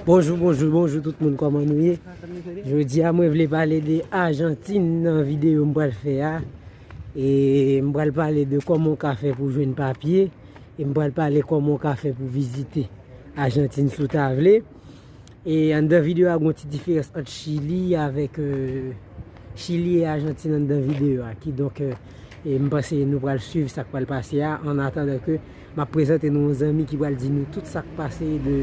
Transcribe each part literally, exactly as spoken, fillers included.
Bonjou, bonjou, bonjou tout moun, kòman nou ye? Jodi a mwen vle pale de Ajantin nan videyo m pral fè a. E m pral pale de kòman w ka fè pou jwenn papye. E m pral pale kòman w ka fè pou vizite Ajantin si w ta vle. E anndan videyo a, gen yon ti diferans ant Chili avèk, euh, Chili e Ajantin anndan videyo a. Kidonk, euh, e m panse nou pral swiv sa k pral pase a, an atandan ke m ap prezante nou yon zanmi ki pral di nou tout sa k pase de,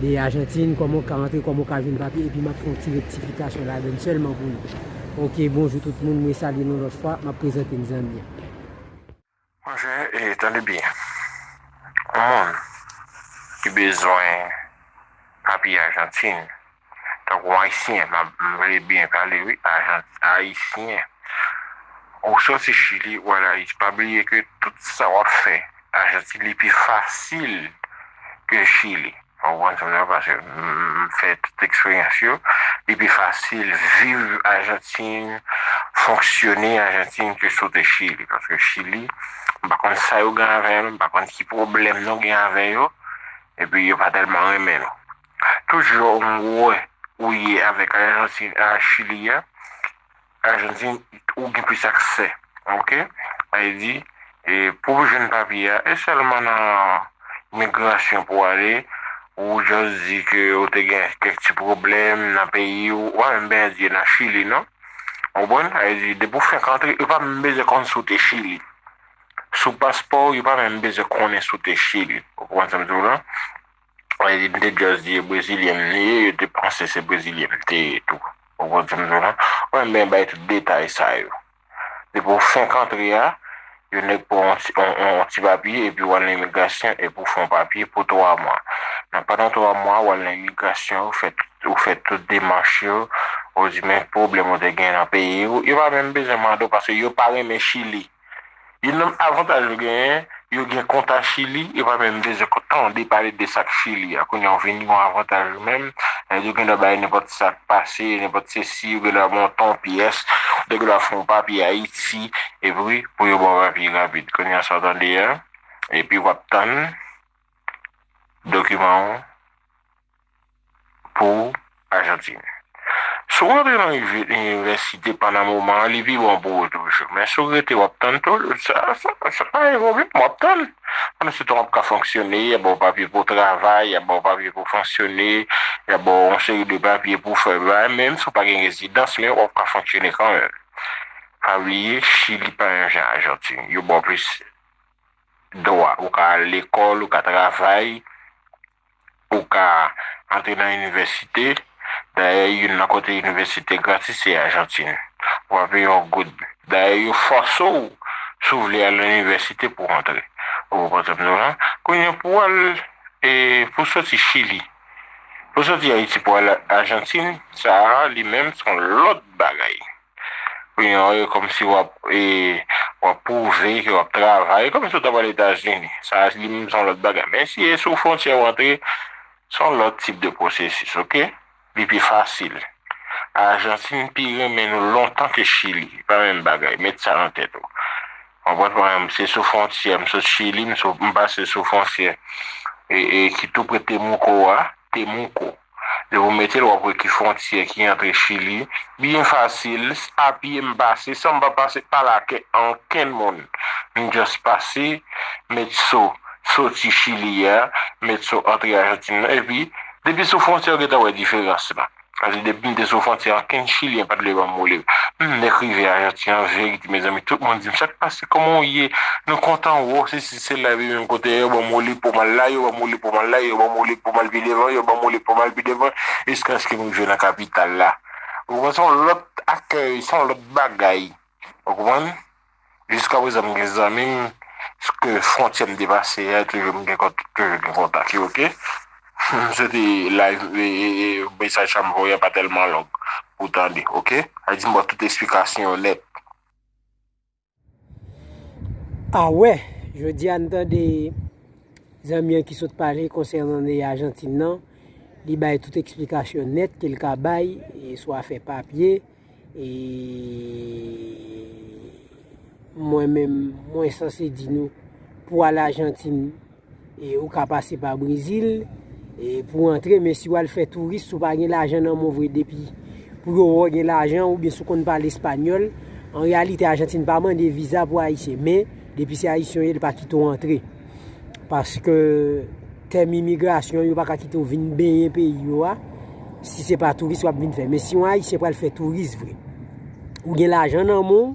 de Ajantin, kòman w ka antre, kòman w ka jwenn papye, epi m ap fè yon ti rektifikasyon ladann sèlman pou nou. Oke, bonjou tout moun, mwen salye nou lòt fwa, m ap prezante n zanmi an. Monchè, e, tande byen. Yon moun ki bezwen papye Ajantin, tankou Ayisyen, m ap, m vle byen pale, wi, Ajan-, Ayisyen. Ou soti Chili, w al Ayiti, pa bliye ke tout sa w ap fè Ajantin, li pi fasil ke Chili. Ou konprann sa m di w, paske m, m fè tout eksperyans yo. Li pi fasil viv Ajantin, fonksyone Ajantin ke soti Chili. Paske Chili, m pa konn sa yo gen avè nou, m pa konn ki pwoblèm nou gen avè yo, epi yo pa tèlman renmen nou. Tout jan w wè ou ye avèk Ajantin, a Chili a, Ajantin, ou gen plis aksè. Oke? Sa vle di, e, pou w jwenn papye a, e sèlman nan imigrasyon pou w ale, ou just di ke ou te gen kèk ti pwoblèm nan peyi w, ou pa menm bezwen di nan Chili, non? Ou konprann? Sa vle di, depi w fenk antre, ou pa menm bezwen konn si w te Chili. Sou paspò w, yo pa menm bezwen konnen si w te Chili. Ou konprann sa m di w la? Sa vle di, m te just di e Brezilyen m ye, yo te panse se Brezilyen m te ye tou. Ou konprann sa m di w la? Ou menm bay tout detay sa yo. Depi w fenk antre a, yo nèk pran yon ti, yon, yon, yon ti papye, epi w al nan imigrasyon, epi w fè yon papye pou twa mwa. Nan pandan twa mwa, w al nan imigrasyon, ou fè, ou fè tout demach yo, ou di men pwoblèm ou te gen nan peyi w. Yo pa menm bezwen mande w, paske yo pa renmen Chili. Youn nan avantaj yo genyen, yo gen kontak Chili, yo pa menm bezwen tande pale de sa k Chili a. Kounye a, w vin gen yon avantaj ou menm, yo gen dwa bay nenpòt sa k pase, nenpòt sesi, yo gen dwa monte yon pyès, ou te gen dwa fè yon papye Ayiti, epi pou yo ba w papye rapid. Kounye a, sa w tande a, epi w ap tann dokiman w pou Ajantin. Si w rantre nan inivèsite pandan moman an, li pi bon pou ou toujou. Men si w rete, w ap tann tou, sa, sa, sa pa gen pwoblèm, w ap tann. Pandan se tan, w ap ka fonksyone, y ap ba w papye pou w travay, y ap ba w papye pou w fonksyone, y ap ba w yon seri de papye pou w fè bagay, menm si w pa gen rezidans, men w ap ka fonksyone kanmenm. Pa bliye, Chili pa menm jan Ajantin. Yo ba w plis dwa. Ou ka al lekòl, ou ka travay, ou ka antre nan inivèsite. Dayè, youn nan kote inivèsite gratis, se Ajantin. Ou pa peye yon goud. Dayè, yo fòse w, si w vle al nan inivèsite, pou w antre. Ou konprann sa m di w la? Kounye a, pou w al, e, pou w soti Chili, pou w soti Ayiti, pou w al Ajantin, sa a, li menm, se yon lòt bagay. Kounye a, e kòmsi w ap, e, w ap pwouve ke w ap travay, kòmsi w t ap al Etazini. Sa a, li menm, se yon lòt bagay. Men si e sou fwontyè w antre, se yon lòt tip de pwosesis, oke? Li pi fasil. Ajantin pi renmen nou lontan ke Chili. Pa menm bagay. Met sa nan tèt ou. Konprann, pa egzanp, se sou fwontyè, m sot Chili, m sou, m pase sou fwontyè, e, e, ki tou pre Temuco a, Temuco. Depi w mete l, w ap wè ki fwontyè ki antre Chili. Byen fasil, a pye m pase, san m pa pase pa lakè ankenn moun. M just pase, met so, soti Chili a, met so antre Ajantin nan, epi depi sou fwontyè, w gentan wè diferans la. Paske depi m te sou fwontyè, ankenn Chilyen pa t vle ban m woule. M nèk rive Ajantin, an verite, mezanmi, tout moun di m, "Sa k pase? Kòman w ye? Nou kontan wè w, sesi, sela." Epi menm kote a, yo ban m woule pou m al la, yo ban m woule pou m al la, yo ban m woule pou m al pi devan, yo ban m woule pou m al pi devan, jiskaske m rive nan kapital la. Ou konprann, se yon lòt akèy, se yon lòt bagay. Ou konprann? Jiskaprezan, m gen zanmi m ke fwontyè m te pase a, toujou m gen kont-, toujou gen kontak yo, oke? M swete live, e, e, e, mesaj sa m voye a pa tèlman long pou w tande, oke? Sa di m ba w tout esplikasyon yo nèt. A wè, jodi a n tande zanmi an ki sot pale konsènan de Ajantin nan, li bay tout esplikasyon nèt ke l ka bay, e swa fè papye, e mwen menm, mwen sanse di nou, pou al Ajantin, e ou ka pase pa Brezil, e pou antre, men si w al fè touris, si w pa gen lajan nan men w vre, depi pou yo wè w gen lajan oubyen si w konn pale espanyòl, an reyalite, Ajantin pa mande viza pou Ayisyen, men depi se Ayisyen w ye, li pa kite w antre. Paske tèm imigrasyon, yo pa ka kite w vin benyen peyi yo a, si se pa touris w ap vin fè. Men si yon Ayisyen pral fè touris vre, ou gen lajan nan men w,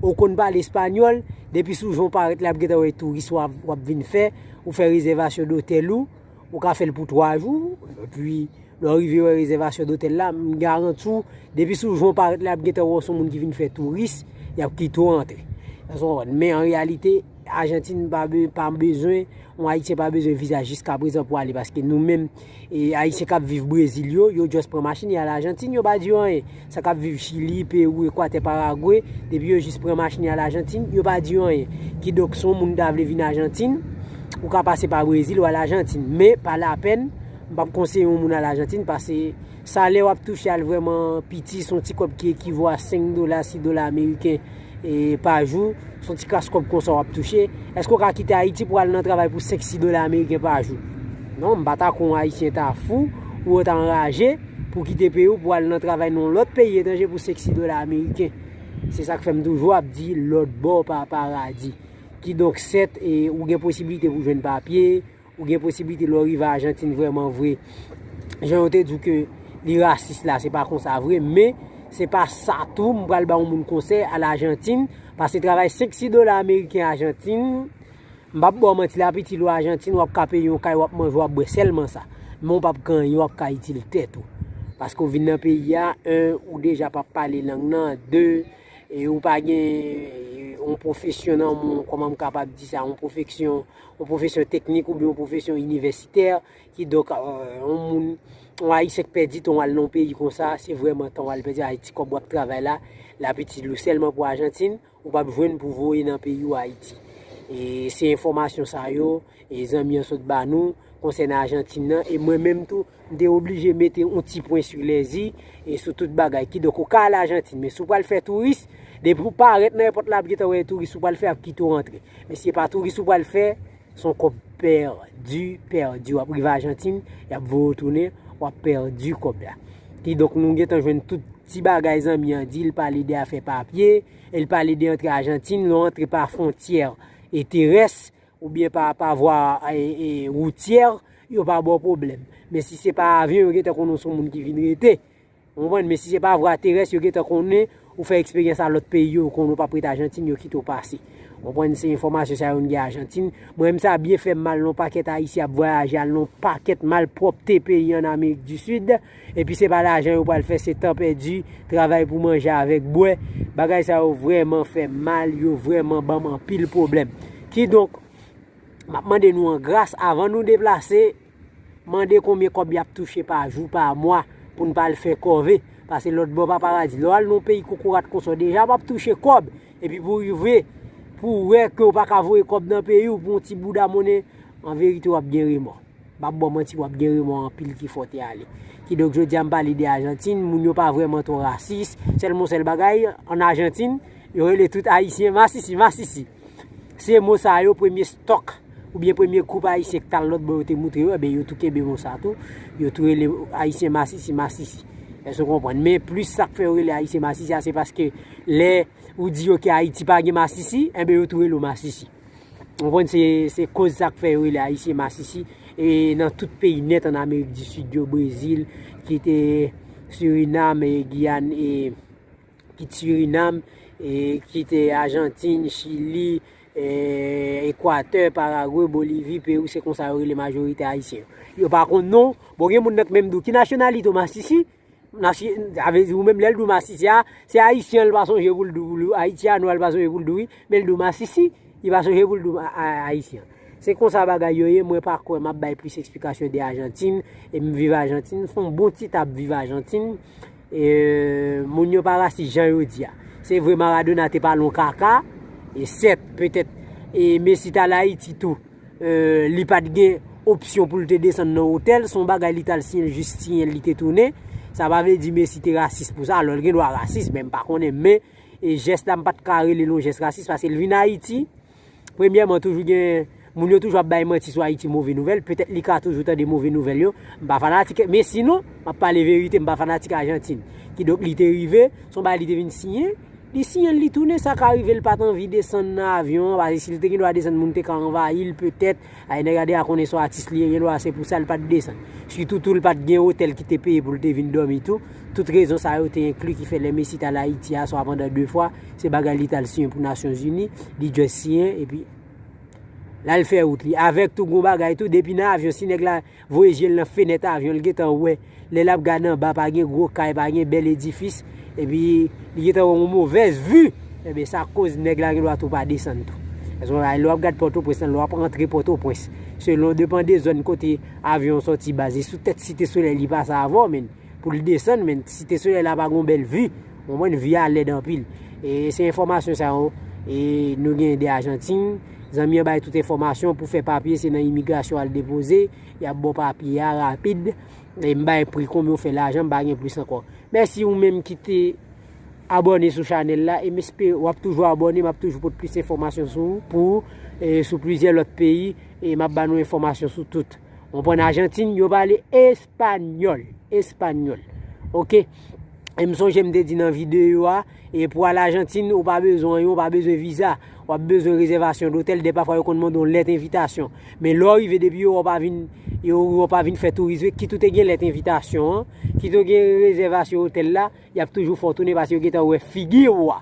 ou konn pale espanyòl, depi sou jan w parèt la, ap gentan wè touris w ap, w ap vin fè, ou fè rezèvasyon dotèl ou, ou ka fè l pou twa jou, epi lè w rive wè rezèvasyon dotèl la, m garanti w, depi sou jan w parèt la, ap gentan wè w se yon moun ki vin fè touris, y ap kite w antre. Èske w konprann? Men an reyalite, Ajantin pa be-, pa bezwen, yon Ayisyen pa bezwen viza jiskaprezan pou ale, paske nou menm, e, Ayisyen k ap viv Brezil yo, yo just pran machin, y al Ajantin, yo pa di yo anyen. Sa k ap viv Chili, Pewou, Ekwatè, Paragwe, depi yo jis pran machin y al Ajantin, yo pa di yo anyen. Kidonk, si yon moun ta vle vin Ajantin, ou ka pase pa Brezil, w al Ajantin. Men, pa lapèn, m p ap konseye yon moun al Ajantin, paske salè w ap touche al vrèman piti, se yon ti kòb ki ekivo a senk dola, sis dola ameriken, e, pa jou, se yon ti kras kòb konsa w ap touche. Èske w ka kite Ayiti pou al nan travay pou senk, sis dola ameriken pa jou? Non, m pa ta kwè yon Ayisyen ta fou, ou ta anraje, pou kite peyi w, pou al nan travay nan yon lòt peyi etranje pou senk, sis dola ameriken. Se sa k fè m toujou ap di, lòt bò pa paradi. Kidonk, sèt, e, ou gen posiblite pou jwenn papye, ou gen posiblite lè w rive Ajantin vrèman vre. Jan yo te di w ke li rasis la, se pa konsa vre, men se pa sa tou, m pral ba yon moun konsèy, al Ajantin, pase travay senk, sis dola ameriken Ajantin, m p ap ba w manti la, piti lè w Ajantin, w ap ka peye yon kay, w ap manje, w ap bwè, sèlman sa. Men w p ap gen anyen, w ap ka itil tèt ou. Paske w vin nan peyi a, en, ou deja p ap pale lang nan, de, e ou pa gen, e, yon pwofesyon nan men w, kòman m kapab di sa, yon pwofesyon, yon pwofesyon teknik oubyen yon pwofesyon inivèsitè, kidonk, e, yon moun, yon Ayisyen k pèdi tan w al nan yon peyi konsa, se vrèman tan w al pèdi, Ayiti kòb w ap travay la, l ap itil ou sèlman pou Ajantin, ou p ap jwenn pou voye nan peyi w Ayiti. E se enfòmasyon sa yo, e zanmi an sot ba nou, konsènan Ajantin nan, e mwen menm tou, m te oblije mete yon ti pwen sou lèzi, e sou tout bagay. Kidonk, ou ka al Ajantin, men si w pral fè touris, depi w parèt nan èpòt la, ap gentan wè touris ou pral fè, ap kite w antre. Men si se pa touris ou pral fè, se yon kòb pèdi, pèdi. W ap rive Ajantin, y ap voye w tounen, w ap pèdi kòb la. Kidonk, nou gentan jwenn tout ti bagay zanmi an di, l pale de afè papye, e l pale de antre Ajantin, lè w antre pa fwontyè e terès, oubyen pa, pa vwa, e, e, woutyè, yo pa ba w pwoblèm. Men si se pa avyon, yo gentan konnen w se yon moun ki vin rete. Ou konprann? Men si se pa vwa terès, yo gentan konnen ou fè eksperyans a lòt peyi yo, yo konnen w p ap ret Ajantin, yo kite w pase. Ou konprann? Se enfòmasyon sa yo n gen Ajantin. Mwen menm sa byen fè m mal nan yon pakèt Ayisyen ap vwayaje al nan yon pakèt malpwòpte peyi ann Amerik di Sid. Epi se pa lajan yo pral fè, se tan pèdi, travay pou manje avèk bwè. Bagay sa yo vrèman fè m mal, yo vrèman ban m anpil pwoblèm. Kidonk, m ap mande nou an gras, avan nou deplase, mande konbyen kòb y ap touche pa jou, pa mwa, pou n pa al fè kòve. Paske lòt bò pa paradi. Lè w al nan yon peyi kokorat konsa, w deja p ap touche kòb. Epi pou rive, pou w wè ke w pa ka voye kòb nan peyi w pou yon ti bouda monnen, an verite, w ap gen remò. M p ap ba w manti, w ap gen remò anpil ki fòte ale. Kidonk, jodi a, m pale de Ajantin, moun yo pa vrèman twò rasis. Sèlman yon sèl bagay, ann Ajantin, yo rele tout Ayisyen masisi, masisi. Se mo sa yo, premye stòk, oubyen premye gwoup Ayisyen ki t al lòt bò, yo te moutre yo, ebyen, yo tou kenbe mo sa tou. Yo tou rele Ayisyen masisi, masisi. Èske w konprann? Men plis sa k fè yo rele Ayisyen masisi a, se paske lè ou di yo ke Ayiti pa gen masisi, enben, yo tou rele w masisi. Ou konprann, se, se koz sa k fè yo rele Ayisyen masisi, e nan tout peyi nèt ann Amerik di Sid yo, Brezil, kit Sirinam, e Giyàn, e kit Sirinam, e kit Ajantin, Chili, e Ekwatè, Paragwe, Bolivi, Pewou, se konsa yo rele majorite Ayisyen yo. Yo pa konn non. Bon, gen moun nan k menm di w, ki nasyonalite w, masisi? Sa vle di, ou menm, lè l di w masisi a, se ayisyen an l pa sonje pou l di w, pou l di w, ayiti a nou a l pa sonje pou l di w, wi, men l di w masisi, li pa sonje pou l di w a, a, ayisyen an. Se konsa bagay yo ye, mwen pa kwè m ap bay plis eksplikasyon de Ajantin, e m viv Ajantin, m fè yon bon ti tan ap viv Ajantin, e moun yo pa rasis jan yo di a. Se vre Maradona te pale yon kaka, e sèt, petèt, e Messi t al Ayiti tou. E, li pa t gen opsyon pou l te desann nan otèl, se yon bagay li t al siyen, l jis siyen l, li te tounen. Sa pa vle di Messi te rasis pou sa, alò l gen dwa rasis, men m pa konnen, men, e jès la, m pa t ka rele l yon jès rasis, paske l vin Ayiti, premyèman, toujou gen Moun yo toujou ap bay manti sou Ayiti, move nouvèl. Petèt li ka toujou tande move nouvèl yo. M pa fanatik, men sinon, m ap pale verite, m pa fanatik Ajantin. Kidonk, li te rive, se yon bagay li te vin siyen. Li siyen l, li tounen, sa ka rive l pa t anvi desann nan avyon an, paske si l te gen dwa desann, moun te ka anvayi l, petèt. Ay, nèg la deja konnen se yon atis li ye, gen dwa se pou sa l pa t desann. Sitou tou, l pa t gen otèl ki te peye pou l te vin dòmi tou. Tout rezon sa yo te enkli ki fè lè Messi t al Ayiti a, swa pandan de fwa, se bagay li t al siyen pou Nasyonzini, li just siyen, epi l al fè wout li. Avèk tou, gon bagay tou, depi nan avyon, si nèg la voye je l nan fenèt avyon, l gentan wè. Lè l ap gade anba, pa gen gwo kay, pa gen bèl edifis. Epi, li gentan wè yon movèz vi. Ebyen, sa koz nèg la gen dwa tou pa desann tou. Paske lè w ap gade Pòtoprens lan, lè w ap rantre Pòtoprens, selon depann de zòn kote avyon an sòti baze, sou tèt Site Solèy li pase avè w, men pou l desann, men Site Solèy la pa gon bèl vi. Ou konprann, vi a lèd anpil. E se enfòmasyon sa yo, e nou gen de Ajantin. Zanmi an bay tout enfòmasyon pou fè papye, se nan imigrasyon al depoze. Y ap ba w papye a rapid. E m bay pri konbyen w fè lajan, m pa gen plis ankò. Mèsi ou menm ki te abòne sou chanèl la. E m espere w ap toujou abòne, m ap toujou pote plis enfòmasyon sou ou, pou ou, e sou plizyè lòt peyi. E m ap ba nou enfòmasyon sou tout. Ou konprann, Ajantin, yo pale espanyòl. Espanyòl. Oke? E m sonje m te di nan videyo a, e pou al Ajantin, ou pa bezwen anyen, ou pa bezwen viza. W ap bezwen rezèvasyon dotèl, dèpafwa yo konn mande w lèt envitasyon. Men lè w rive, depi yo wè w pa vin, yo wè w pa vin fè touris vre, kit ou te gen lèt envitasyon an, kit ou gen rezèvasyon otèl la, y ap toujou fè w tounen paske yo gentan wè figi w a,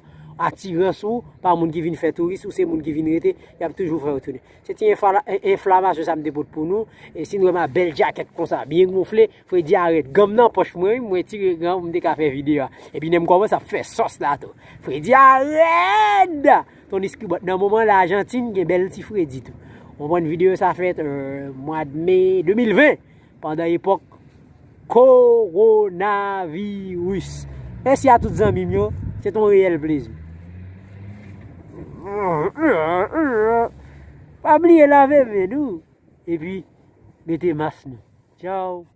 atirans ou, pa moun ki vin fè touris, ou se moun ki vin rete, y ap toujou fè w tounen. Se ti enfla-, en-, enflamasyon sa m te pot pou nou. E si n wè m a bèl djakèt konsa, byen gonfle, fredi a rèd. Ganm nan pòch mwen, wi, mwen tire ganm pou m te ka fè videyo a. Epi nen m kòmanse ap fè sòs la tou. Fredi a rèd! Ton eskibòt nan moman la, Ajantin gen bèl ti fredi tou. Ou konprann, videyo sa fèt, euh, mwa de me de mil ven, pandan epòk kowonaviris. Mèsi a tout zanmi m yo, se t on reyèl plezi. Pa bliye lave men nou, epi mete mas nou. Tchaw.